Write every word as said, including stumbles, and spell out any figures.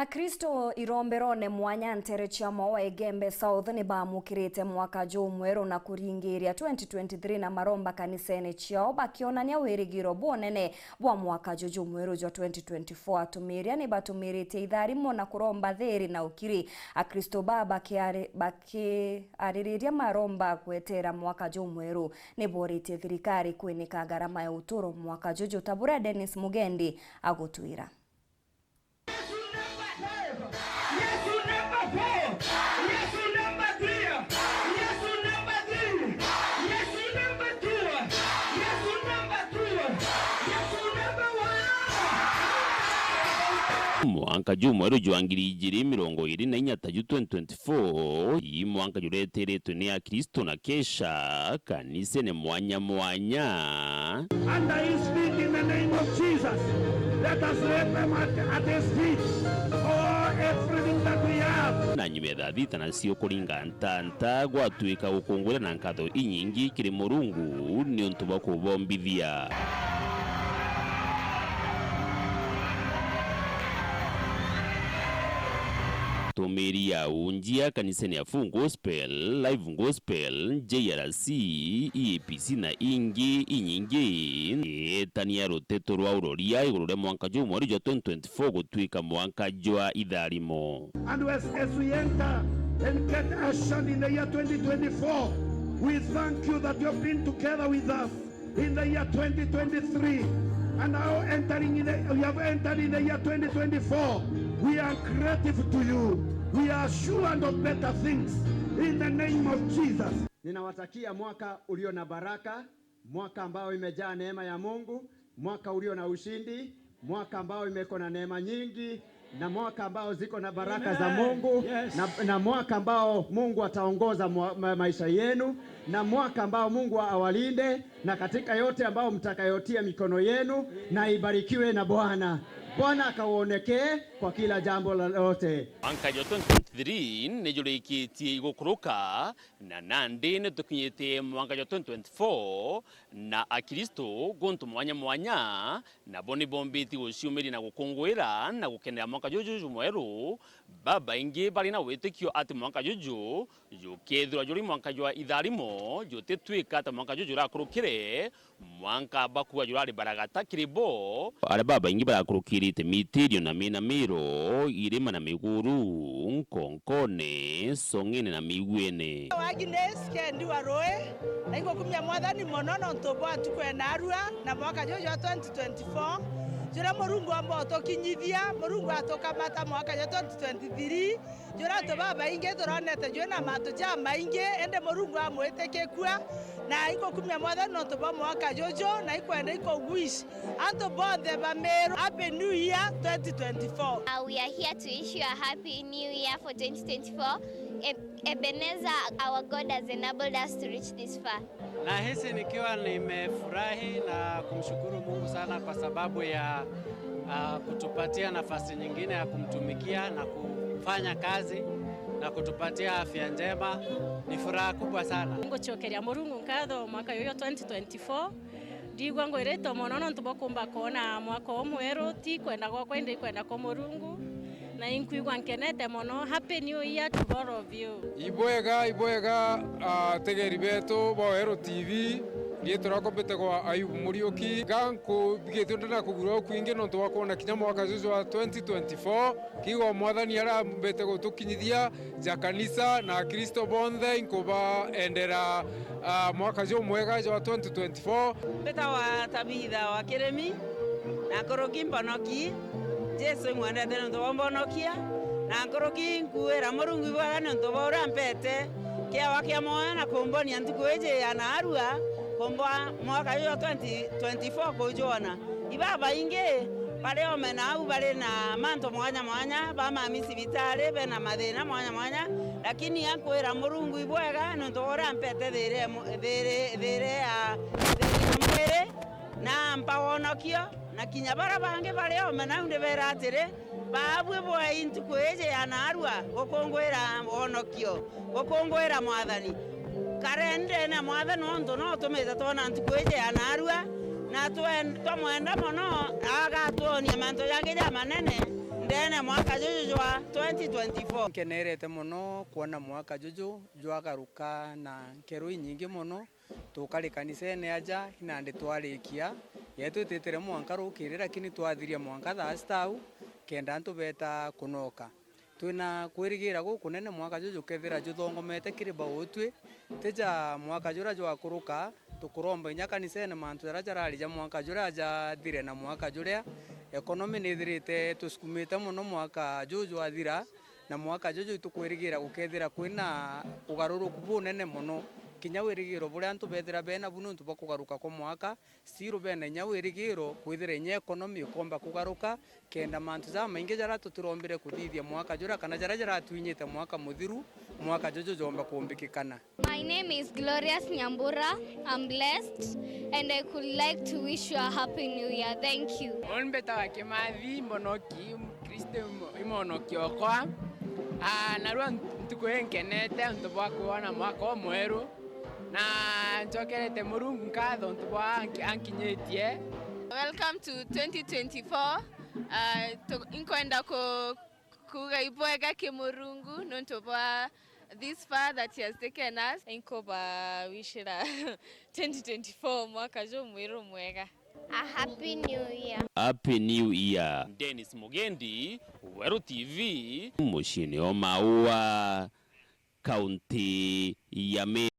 Akristo iromberone mwanya nteere cia Mwawa Igembe South ni baamukirite mwaka jumweru na kuringiria twenty twenty-three na maromba kanisene ciao, bakionania wirigiro bwonene bwa mwaka juju mweru jwa twenty twenty-four. Atumiria ni batumiritie itharimo na kuromba thiri na ukiri. Akristo baa bakiari-, bakiaririria maromba gwetera mwaka jumweru. Ni boritie thirikari kwinika ngarama ya uturo mwaka juju, ta buria Dennis Mugendi agutwira. Mwanka jumweru jwa ngiri ijiri mirongo iri na inya ta ju twenty twenty-four, ii mwanka jureteretwe ni Akristo na kesha kanisene mwanya mwanya. And I speak in the name of Jesus. Let us lay them at, at his feet. Oh, everything that we have. Na nyuma ya thaa thita nacio kuringa ntanta, gwatuika gukungwira na nkatho inyingi kiri Murungu niuntu bwa kubombithia. Tumiri ya unjia kanisene ya Full Gospel, Live Gospel, J R C, E A P C na ingi inyingi, ietania ruteto rwa uroria iguru ria mwanka jumweru jwa twenty twenty-four gutuika mwanka jwa itharimo. And as, as we enter and get ushered in the year twenty twenty-four, we thank you that you have been together with us in the year twenty twenty-three, and now entering in the, we have entered in the year twenty twenty-four. We are grateful to you. We are assured of better things in the name of Jesus. Ninawatakia mwaka ulio na baraka, mwaka ambao imejaa neema ya Mungu, mwaka ulio na ushindi, mwaka ambao imeko na neema nyingi, na mwaka ambao ziko na baraka za Mungu, na, na mwaka ambao Mungu ataongoza mwa-, ma-, maisha yenu, na mwaka ambao Mungu awalinde, na katika yote ambao mtakayotia mikono yenu, na ibarikiwe na Bwana. Bwana akaonekee kwa kila jambo lolote. Mwanka jwa twenty twenty-three ni jurikitie igukuruka, na nandi ni tukinyite mwanka jwa twenty twenty-four, na Akristo guntu mwanya mwanya nabo ni bombiti guciumiria na gukunguira na gukenera mwanka juju jumweru. Babaingi bari na witikio ati mwanka juju jukethirwa juri mwanka jwa itharimo, jutitwika ta mwanka juju jurakurukire, mwanka bakuuga jurari baragata kiri bo. Aria babaingi barakurukirite mitirio na minamiro, irima na miguru, nkonkone, song'ene na miguene. Agnes Kendi wa Rui, na ingukumia Mwathani mono nontu bwa ntuku ya narua na mwaka juju jwa twenty twenty-four, juria Murungu omba utukinyithia, Murungu atukamata mwaka jwa twenty twenty-three, juria antu babaingi turonete jwina mantu jamaingi, indi Murungu amwitikikua, na ingukumia Mwathani nontu bwa mwaka juju, na ikwenda ikuwish antu bonthe ba Meru Happy New Year twenty twenty-four. Uh, we are here to wish you a Happy New Year for twenty twenty-four. Eb-, Ebenezer, our God has enabled us to reach this far. Nahisi nikiwa nimefurahi na kumshukuru Mungu sana kwa sababu ya, ah, kutupatia nafasi nyingine ya kumtumikia na kufanya kazi na kutupatia afya njema. Ni furaha kubwa sana. Ngucokeria Murungu nkatho mwaka uyu twenty twenty-four. Ndigua ngwiritwe mono nontu bwa kumba kwona mwaka umweru, ti kwenda gwakwa indi ikwenda kwa Murungu. Na inkwigua nkenete mono. Happy New Year to all of you. Ibwega, ibwega, ategeri betu ba Weru T V. Riitwa riakwa mbitagwa Ayubu Muriuki. Ga nkubigitue ndi na kugura ukwingi nontu bwa kwona kinya mwaka juju wa twenty twenty-four. Kiugo Mwathani arambite gutukinyithia ja kanisa na Akristo bonthe, inkubaendera, ah, mwaka jumwega jwa twenty twenty-four. Mbitagwa Tabitha wa Kirimi, na nkuruki mbonoki. Jesu imwendete niuntu bwa umbonokia, na nkuruki nkuira Murungu ibwega niuntu bwa uria ampete kiawa kia mwoyo na kumbonia ntuku iji ya naarua, kumba mwaka juju wa twenty twenty-four kujwona. Ibabaingi bari ome nau bari na mantu mwanya mwanya, bamami cibitari, bena mathina mwanya mwanya, lakini ankwira Murungu ibwega niuntu bwa uria ampete thiiri ya mu-, thiiri, thiiri ya, thiiri ya mwiri, na ampa wonokio, na kinya baria bangi bari ome nau ndibera atiri, baabui bwai ntuku iji ya naarua gukungwira wonokio, gukungwira Mwathani. Kare ndene ya Mwathani, nontu no utumite twona ntuku iji ya naarua, na twen-, twamwenda mono, agatwonia mantu jangi jamanene Tene mwaka juju jwa twenty twenty-four. Nkenerete mono kwona mwaka juju jwagaruka na nkero inyingi mono. Tukari kanisene aja, inandi twarikia, yetu ititire mwanka rukiri, lakini twathiria mwanka thaa sita au, kenda antu beta kunoka. Twina kwirigira gukunene mwaka juju jukethira juthongomete kiri bautwi, tija mwaka juria jwakuruka, tukuromba inya kanisene mantu jaria jarari ja mwaka juria jathire na mwaka juria. Economy nithirite tusukumite mono mwaka juju jwathira, na mwaka juju tukwirigira gukethira kwina ugaruruku bunene mono. Kinya wirigiro buria antu bethira bena bu niuntu bwa kugaruka kwa mwaka, still bena inya wirigiro kwithira inya economy ikomba kugaruka, kenda mantu jamaingi jaria tutirombire kuthithia mwaka juria kana jaria jaratwinyite mwaka muthiru, mwaka juju jomba kumbikikana. My name is Glorious Nyambura. I'm blessed and I could like to wish you a happy new year. Thank you. Uni mbitawa Kimathi Mbonoki, Kristo imo-, imonoki okwa. Ah, narua ntuku inkenete untu bwa kwona mwaka umweru. Na ncokerete Murungu nkatho untu bwa anki-, ankinyitie. Welcome to twenty twenty-four. Ah, tu-, inkwenda ku-, kuuga ibwega ki Murungu nontu bwa this far that he has taken us. Inkuba wishira twenty twenty-four mwaka jumwiru mwega. A happy new year. Happy New Year. Dennis Mugendi, Weru T V, muciini o Maua, kaunti ya Meru.